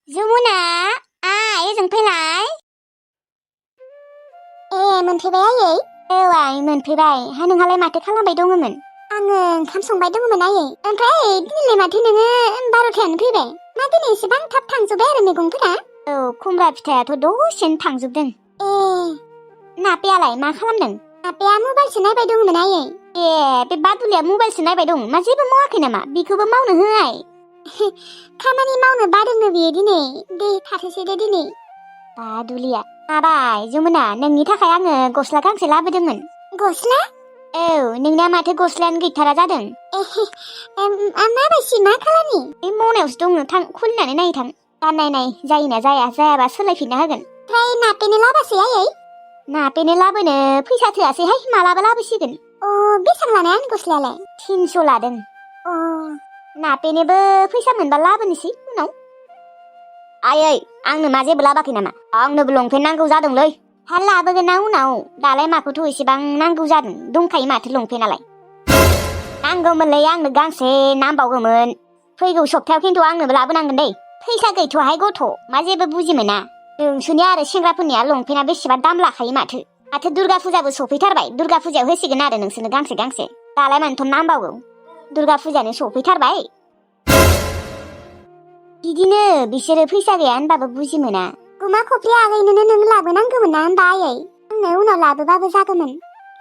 जमुना ओजों फैलाय मोनफैबाय आयै? औ आइ मोनफैबाय नोंहालाय माथो खालामबाय दङमोन? आङो ओंखाम संबाय दङमोन आयै। ओमफ्राय दिनैलाय माथो नोङो 12थायानो फैबाय? मा दिनै एसेबां थाब थांजोब्बाय आरो मैगंफोरा? औ खुमब्रा फिथाइयाथ' दसेनो थांजोबदों। नापेयालाय मा खालामदों? नापेया मबाइलसो नायबाय दङमोन आयै। बे बादुलिया मबाइलसो नायबाय दं, मा जेबो मावाखै नामा? बिखौबो मावनो होआय। खामानि मावनो बादोंनो बियो दिनै। दे थाथोंसै दे दिनै। बादुलिया माबाय जमुना, नोंनि थाखाय आङो गस्ला गांसे लाबोदोंमोन। गस्ला? औ, नोंना माथो गस्लायानो गैथारा जादों। माबायसि मा खालामनि? बे मनायावसो दङ, थां खुलिनानै नाय थां। गाननाय जायोना जाया, जायाबा सोलायफिनना होगोन। ओमफ्राय नापेनो लाबासै आयै? नापेनो लाबोनो फैसा थोआसैहाय, मालाबा लाबोसिगोन। बेसेबां लानाय आंनि गस्लायालाय? 300 लादों। नापेनोबो फैसा मोनबा लाबोनोसै उनाव। आयै, आंनो मा जेबो लाबाखै नामा? आंनोबो लंपेन्ट नांगौ जादोंलै। लाबोगोन ना उनाव, दालाय माखौथ' एसेबां नांगौ जादों, दंखायो माथो लंपेन्टआलाय। नांगौमोनलै आंनो गांसे, नांबावगौमोन। फैगौ सप्तायाव खिन्थु आंनोबो लाबोनांगोन दै। फैसा गैथ'हाय गथ', मा जेबो बुजि मोना। नोंसोरनि आरो सेंग्राफोरनिया लंपेन्टआ बेसेबा दाम लाखायो माथो दुर्गा फुजाबो सफैथारबाय, दुर्गा फुजायाव होसिगोन आरो नोंसोरनो गांसे गांसे। दालाय मानोथ' नांबावगौ, दुर्गा फुजानो सफैथारबाय। बिदिनो बिसोरो फैसा गैया होनबाबो बुजि मोना। गुमा खफ्रि आगैनोनो नों लाबोनांगौमोन ना होनबा आयै? आंनो उनाव लाबोबाबो जागौमोन,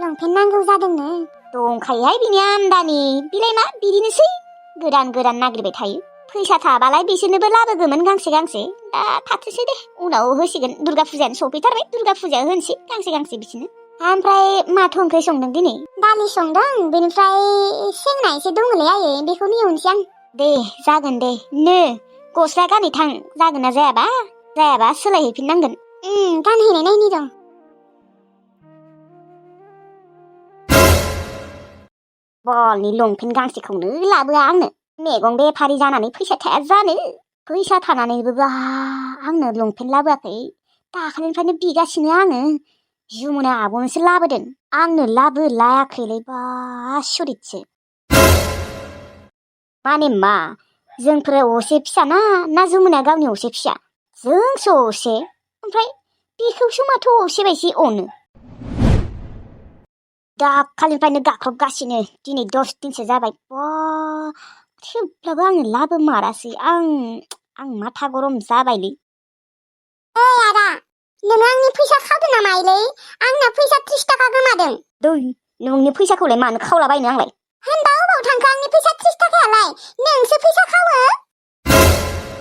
लंपेन्ट नांगौ जादोंनो। दंखायोहाय बिनि आमदानि, बिलाय मा बिदिनोसै, गोदान नागिरबाय थायो। फैसा थाबालाय बिसोरनोबो लाबोगौमोन गांसे गांसे। दा थाथोसै दे, उनाव होसिगोन, दुर्गा फुजायानो सफैथारबाय, दुर्गा फुजायाव होनोसै गांसे गांसे बिसोरनो। ओमफ्राय माथो ओंख्रि संदों दिनै? दालि संदों, बेनिफ्राय सेंना एसे दङलै आयै, बेखौनो एवनोसै आं। दे जागोन दे, गस्ला गानै थां, जागोन ना जायाबा सोलायहैफिननांगोन। गानहैनाय नायनि र'। बलनि लंपेन्ट गांसेखौनो लाबोआ आंनो। मैगं बेफारि जानानै फैसा थाया जानो? फैसा थानानैबो आंनो लंपेन्ट लाबोआखै। दाखालिनिफ्रायनो बिगासिनो आङो। जुमुना आब'नोसो लाबोदों, आंनो लाबोलायाखैलै, बा आसरितसो। माने मा, जोंफोर असे फिसा ना जुमुना गावनि असे फिसा? जोंसो असे, ओमफ्राय बेखौसो माथो असे बायदि अनो। दाखालिनिफ्रायनो गाख्रबगासिनो, दिनै 10 दिनसो जाबाय। थेवब्लाबो आंनो लाबोमारासै। आं माथा गरम जाबायलै। आदा, नों आंनि फैसा खावदों ना माइलै? आंना फैसा 30 थाखा गोमादों। नोंनि फैसाखौलाय मानो खावलाबायनो आंलाय? होनबा अबाव थांखो आंनि फैसा 30 थाखायालाय? नोंसो फैसा खावो?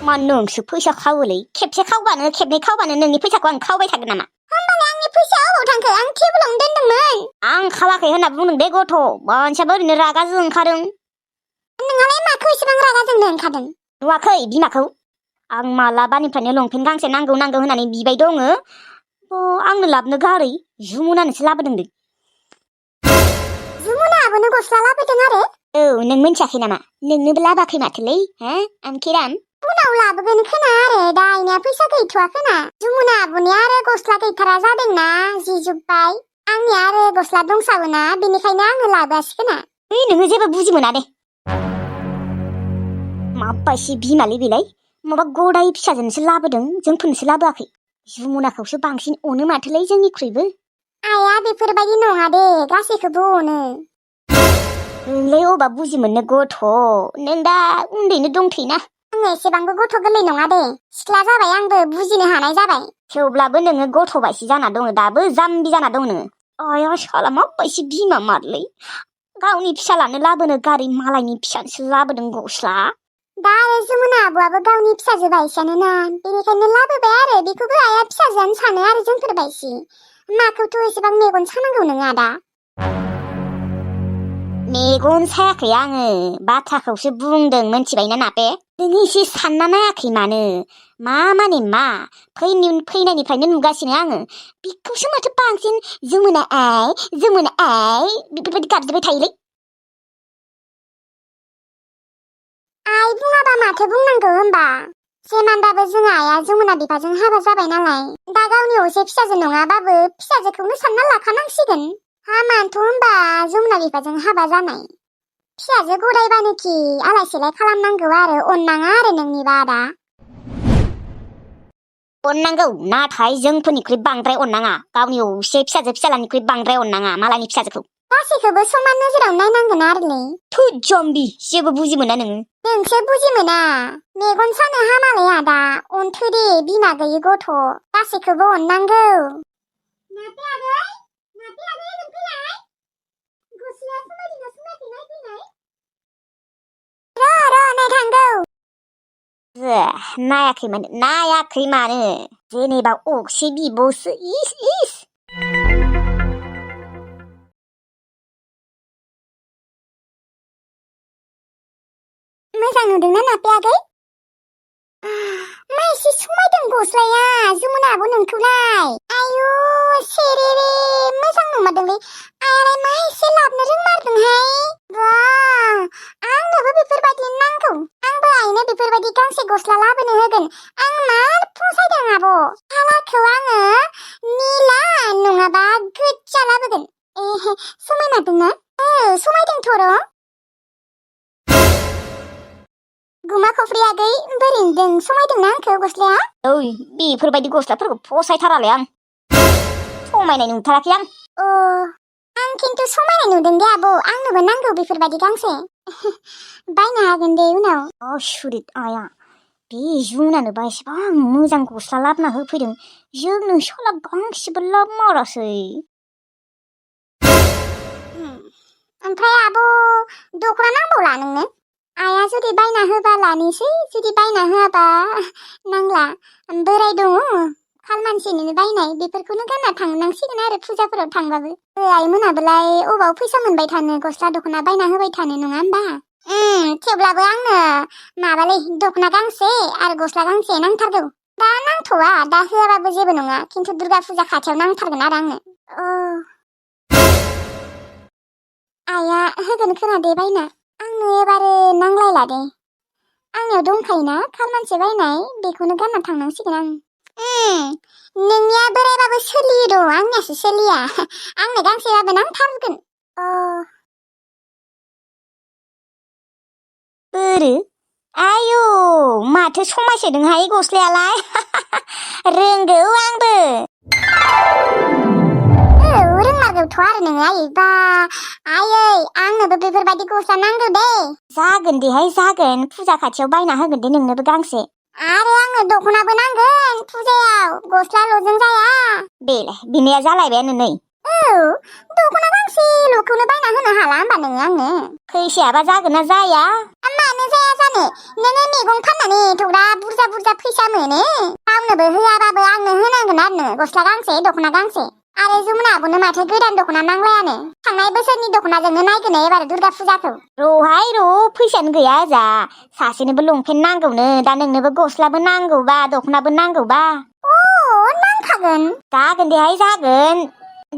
मा नोंसो फैसा खावोलै? खेबसे खावबानो खेबनै खावबानो नोंनि फैसाखौ आं खावबाय थागोन नामा? होनबालाय आंनि फैसाया अबाव थांखो? आं टेबोलावनो दोनदोंमोन। आं खावाखै होनना बुंदों दे गथ', मानसियाबो ओरैनो रागा जोंखादों। नोंहालाय माखौ एसेबां रागा जोंनो ओंखारदों? नुवाखै बिमाखौ? आं मालाबानिफ्रायनो लंपेन्ट गांसे नांगौ होननानै बिबाय दङ। आंनो लाबोनो गारै, जुमुनानोसो लाबोदों दे। जुमुना आबोनो गस्ला लाबोदों आरो? औ, नों मिन्थियाखै नामा? नोंनोबो लाबाखै माथोलै, आमखिराम? उनाव लाबोगोन खोना आरो, दा आइनिया फैसा गैथ'वा खोना। जुमुना आब'निया आरो गस्ला गैथारा जादोंना, जिजोब्बाय। आंनिया आरो गस्ला दंसाबोना, बेनिखायनो आङो लाबोआसै खोना। नोङो जेबो बुजि मोना दे। माबायसि बिमालै बेलाय, माबा गदाय फिसाजोनसो लाबोदों, जोंफोरनोसो लाबोआखै। जुमुनाखौसो बांसिन अनो माथोलै जोंनिख्रुइबो। आइया बेफोरबायदि नङा दे, गासैखौबो अनो। नोंलाय अबा बुजि मोननो गथ', नों दा उन्दैनो दंथ'योना। आङो एसेबांबो गथ' गोरलै नङा दे, सिख्ला जाबाय, आंबो बुजिनो हानाय जाबाय। थेवब्लाबो नोङो गथ' बायसि जाना दङ, दाबो जाम्बि जाना दङ नोङो। आया साला माबायसि बिमा मारलै, गावनि फिसालानो लाबोनो गारै, मालायनि फिसानोसो लाबोदों गस्ला। दा आरो जुमुना आब'आबो गावनि फिसाजो बायसियानो ना, बेनिखायनो लाबोबाय आरो, बेखौबो आइया फिसाजोआनो सानो आरो जोंफोर बायसि। माखौथ' एसेबां मेगन सानांगौ नोङो आदा? मेगन सायाखै आङो, बाथ्राखौसो बुंदों, मोनथिबायना नापे? नोङो एसे सानना नायाखै मानो? माने मा? फैनायनिफ्रायनो नुगासिनो आङो। बेखौसो माथो बांसिन जुमुना आइ बेफोरबायदि गाबज्रिबाय थायोलै। आइ बुङाबा माथो बुंनांगौ होमबा? जेमानबाबो जोंहा आइया जुमुना बिफाजों हाबा जाबाय नालाय, दा गावनि असे फिसाजो नङाबाबो फिसाजोखौनो सानना लाखानांसिगोन। हामानोथ' होमबा जुमुना बिफाजों हाबा जानाय। फिसाजो गदायबानोखि आलाय सिलाय खालामनांगौ आरो, अननाङा आरो नोंनिबा आदा। अननांगौ नाथाय जोंफोरनिख्रुइ बांद्राय अननाङा गावनि असे फिसाजो फिसालानिख्रुइ बांद्राय अननाङा मालायनि फिसाजोखौ गासैखौबो समान नोजोराव नायनांगोन आरोलै थु जम्बि जेबो बुजि मोना नोङो नोंसो बुजि मोना मेगन सानो हामालै आदा अनथो दे बिमा गैयि गथ' गासैखौबो अननांगौ नाय थांगौ नायाखै मानो जेनेबा असे बिब'सो इस मोजां नुदोंना नापे आगै मा एसे समायदों गस्लाया जमुना आब' नोंखौलाय आयु सेरेरे मोजां नमारदोंलै आयालाय मा एसे लाबनो रोंमारदोंहाय बा आंनोबो बेफोरबायदि नांगौ आंबो आइनो बेफोरबायदि गांसे गस्ला लाबोनो होगोन आं मार फसायदों आब' कालारखौ आङो निला नङाबा गोजा लाबोगोन समायमारदोंना समायदोंथ' र' गुमा खफ्रि आगै बोरै नुदों समायदोंना आंखौ गस्लाया ओइ बेफोरबायदि गस्लाफोरखौ फसायथारालै आं समायनाय नुथाराखै आं खिन्थु समायनाय नुदों दे आब' आंनोबो नांगौ बेफोरबायदि गांसे बायनो हागोन दे उनाव असुरित आया बे जुनानोबा एसेबां मोजां गस्ला लाबोना होफैदों जोंनो साला गांसेबो लाबोमारासै ओमफ्राय आब' दख'ना नांबावला नोंनो आइया जुदि बायना होबा लानोसै जुदि बायना होआबा नांला बोराय दङ खालमानसिनिनो बायनाय बेफोरखौनो गानना थांनांसिगोन आरो फुजाफोराव थांबाबो आइ मोनाबोलाय अबाव फैसा मोनबाय थानो गस्ला दख'ना बायना होबाय थानो नङा होमबा थेवब्लाबो आंनो माबालै दख'ना गांसे आरो गस्ला गांसे नांथारगौ दा नांथ'वा दा होआबाबो जेबो नङा खिन्थु दुर्गा फुजा खाथियाव नांथारगोन आरो आंनो आइया होगोन खोनादे बायना आंनो एबारो नांलायला दे आंनियाव दंखायोना खालमानसि बायनाय बेखौनो गानना थांनांसिगोन आं नोंनिया बोरायबाबो सोलियो र' आंनियासो सोलिया आंनो गांसेबाबो नांथारगोन बोरो आयु माथो समायसोदोंहाय गस्लायालाय रोंगौ आंबो रोंमारगौथ' आरो नोङो आइबा आयै आंनोबो बेफोरबायदि गस्ला नांगौ दे जागोन देहाय जागोन फुजा खाथियाव बायना होगोन दे नोंनोबो गांसे आरो आंनो दख'नाबो नांगोन फुजायाव गस्लाल'जों जाया बेलाय बिनाया जालायबायानो नै दख'ना गांसेल'खौनो बायना होनो हाला होमबा नोङो आंनो फैसायाबा जागोन ना जाया मानो जाया जानो नोङो मैगं फाननानै एथ'ग्रा बुरजा बुरजा फैसा मोनो रावनोबो होआबाबो आंनो होनांगोन आरो नोङो गस्ला गांसे दख'ना गांसे आरो जमुना आब'नो माथो गोदान दख'ना नांलायानो थांनाय बोसोरनि दख'नाजोंनो नायगोन एबार दुर्गा फुजाखौ र'हाय र' फैसायानो गैया ओजा सासेनोबो लंपेन्ट नांगौनो दा नोंनोबो गस्लाबो नांगौबा दख'नाबो नांगौबा नांखागोन जागोन देहाय जागोन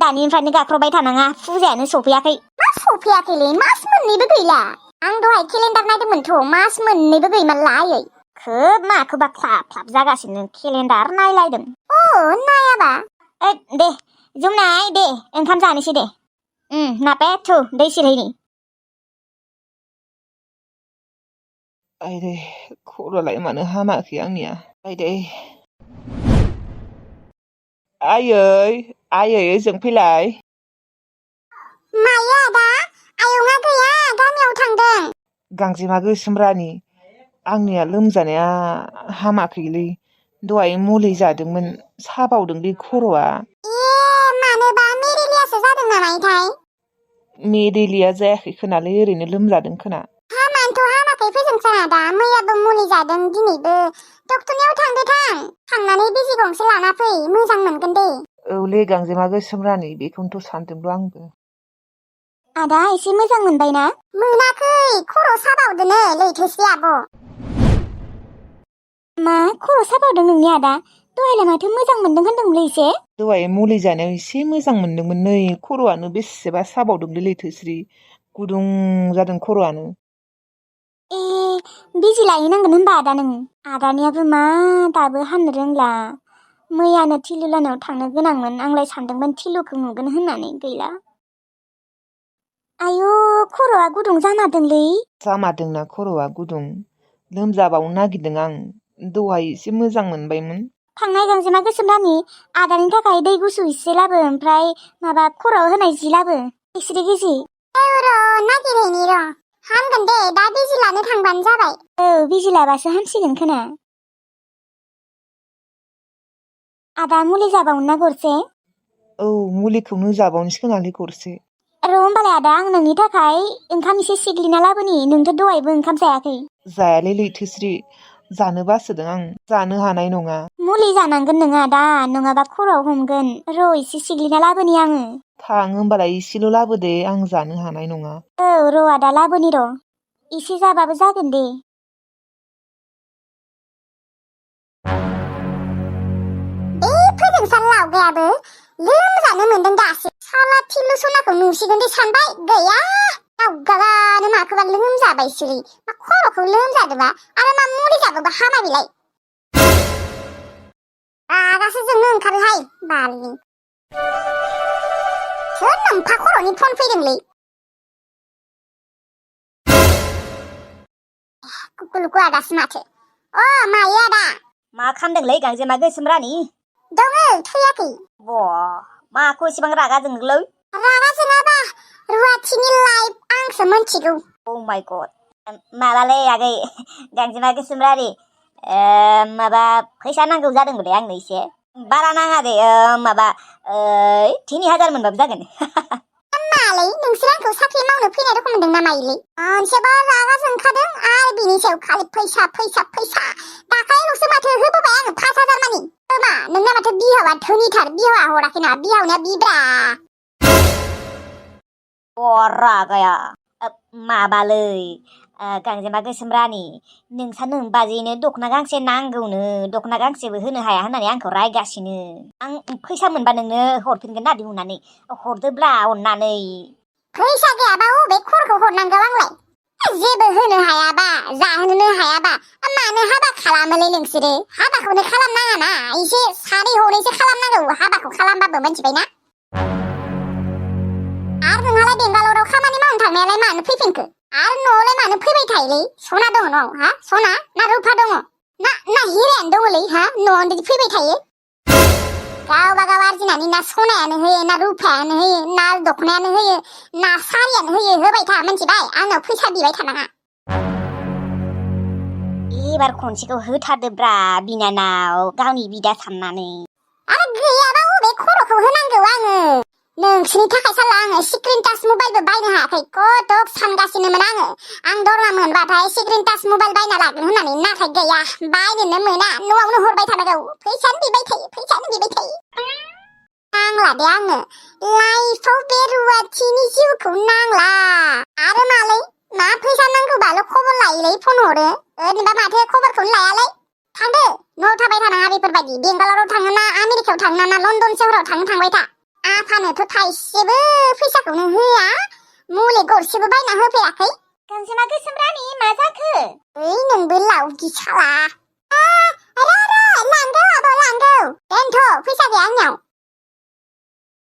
दानिफ्रायनो गाख्रबबाय थानाङा फुजायानो सफैयाखै मा सफैयाखैलै मास मोननैबो गैला आं दहाय केलेन्डार नायदोंमोनथ' मास मोननैबो गैमारला आयै खोब माखोबा ख्लाब ख्लाब जागासिनो केलेन्डार नायलायदों नायाबा दे जुमनाय दे ओंखाम जानोसै दे नापे थु दै सिरहैनि आइदै खर'आलाय मानो हामाखै आंनिया आइदै आयै ओजों फैलाय मायो आदा आयंआ गैया गामियाव थांदों गांजेमा गोसोम रानि आंनिया लोमजानाया हामाखैलै दहाय मुलि जादोंमोन साबावदोंलै खर'आ मानोबा मेलेरियासो जादों नामाथाय मेलेरिया जायाखै खोनालै ओरैनो लोमजादों खोना हामानोथ' हामाखै फोजोंसै आदा मैयाबो मुलि जादों दिनैबो डक्टरनियाव थांदो थांनानै बिजि गंसे लाना फै मोजां मोनगोन दे औलै गांजेमा गोसोम रानि बेखौनोथ' सानदोंल' आंबो आदा एसे मोजां मोनबायना मोनाखै खर' साबावदोनो लैथोसै आब' मा खर' साबावदों नोंनि आदा दहायलाय माथो मोजां मोनदों होनदोंमोनलै एसे दहाय मुलि जानायाव एसे मोजां मोनदोंमोन नै खर'आनो बेसेबा साबावदोंलै लैथोस्रि गुदुं जादों खर'आनो बिजि लायनांगोन होनबा आदा नों आदानियाबो मा दाबो हामनो रोंला मैयानो थिलु लानायाव थांनो गोनांमोन आंलाय सानदोंमोन थिलुखौ नुगोन होननानै गैला आयु खर'आ गुदुं जामारदोंलै जामारदोंना खर'आ गुदुं लोमजाबावनो नागिरदों आं दहाय एसे मोजां मोनबायमोन थांनाय गांजेमा गोसोम रानि आदानि थाखाय दै गुसु एसे लाबो ओमफ्राय माबा खर'आव होनाय जि लाबो इस्रि गिजि र' नागिरहैनि र' हामगोन दे दा बिजि लानो थांबानो जाबाय औ बिजि लाबासो हामसिगोन खोना आदा मुलि जाबावनो ना गरसे औ मुलिखौनो जाबावनोसै खोनालै गरसे र' होमबालाय आदा आं नोंनि थाखाय ओंखाम एसे सिग्लिना लाबोनि नोंथ' दहायबो ओंखाम जायाखै जायालै लैथोस्रि जानो बासोदों आं जानो हानाय नङा मुलि जानांगोन नोङो आदा नङाबा खर'आव हमगोन र' एसे सिग्लिना लाबोनि आङो थां होमबालाय एसेल' लाबोदे आं जानो हानाय नङा औ र' आदा लाबोनि र' एसे जाबाबो जागोन दे बे फोजोंसार लावगायाबो लोमजानो मोनदों दासो साला थिलु सनाखौ नुसिगोन दे सानबाय गैया गावगागानो माखौबा लोमजाबायसोलै मा खर'खौ लोमजादोबा आरो मा मुलि जाबाबा हामा बिलाय रागासो जोंनो ओंखारोहाय बालनि सोर नोमफा खर'नि फन फैदोंलै कुकुलुकु आदासो माथो अ मायो आदा मा खामदोंलै गांजेमा गोसोम रानि दङ थैयाखै माखौ एसेबां रागा जोंदोंलै रागा जोङाबा रुवाथिनि लाइफ आंसो मोनथिगौ अ माय गड माबालै आगै गांजेमा गोसोम रानि माबा फैसा नांगौ जादोंमोनलै आंनो एसे बारा नाङा दे माबा 3000 मोनबाबो जागोन मालै नोंसोर आंखौ साख्रि मावनो फैनाय रखम मोनदों ना माइलै मोनसेबा रागा जोंखादों आरो बिनि सायाव खालि फैसा फैसा फैसा दाखालिल'सो माथो होबोबाय आङो 5000 मानि मा नोंना माथो बिहावा धोनिथार बिहावा हराखै ना बिहावना बिब्रा रागाया माबालै गांजेमा गोसोम रानि नोंसा नोंबाजैनो दख'ना गांसे नांगौनो दख'ना गांसेबो होनो हाया होननानै आंखौ रायगासिनो आं फैसा मोनबा नोंनो हरफिनगोन ना दिहुननानै हरदोब्रा अननानै फैसा गैयाबा अबे खर'खौ हरनांगौ आंलाय जेबो होनो हायाबा जाहोनो हायाबा मानो हाबा खालामोलै नोंसोरो हाबाखौनो खालामनाङाना एसे सानै हनैसो खालामनांगौ हाबाखौ खालामबाबो मिथिबायना आरो नोंहालाय बेंगालराव खामानि मावनो थांनायालाय मानो फैफिनखो आरो न'आवलाय मानो फैबाय थायोलै सना दङ न'आव हा सना ना रुफा दङ ना हिरायानो दङलै हा न'आवनो बिदि फैबाय थायो गावबा गाव आरजिनानै ना सनायानो होयो ना रुफायानो होयो ना दखनायानो होयो ना सारियानो होयो होबाय था मिथिबाय आंनाव फैसा बिबाय थानाङा एबार खनसेखौ होथारदोब्रा बिनानाव गावनि बिदा साननानै आरो गैयाबा अबे खर'खौ होनांगौ आङो नोंसोरनि थाखाय साला आङो स्क्रिन टाच मबाइलबो बायनो हायाखै कतक सानगासिनोमोन आं दरमा मोनबाथाय स्क्रिन टाच मबाइल बायना लागोन होननानै नाथाय गैया बायनोनो मोना न'आवनो हरबाय थानांगौ फैसानो बिबाय थायो नांला दे आंनो लाइफआव बे रुवाथिनि जिउखौ नांला आरो मालै मा फैसा नांगौबाल' खबर लायोलै फन हरो ओरैनोबा माथो खबरखौनो लायालै थांदो न'आव थाबाय थानाङा बेफोरबायदि बेंगालराव थाङो ना आमेरिकायाव थाङो ना लन्दन सोहोराव थांबाय था आफानोथ' थाइसेबो फैसाखौनो होआ मुलि गरसेबो बायना होफैयाखै गांजेमा गोसोम रानि मा जाखो ओइ नोंबो लावगि साला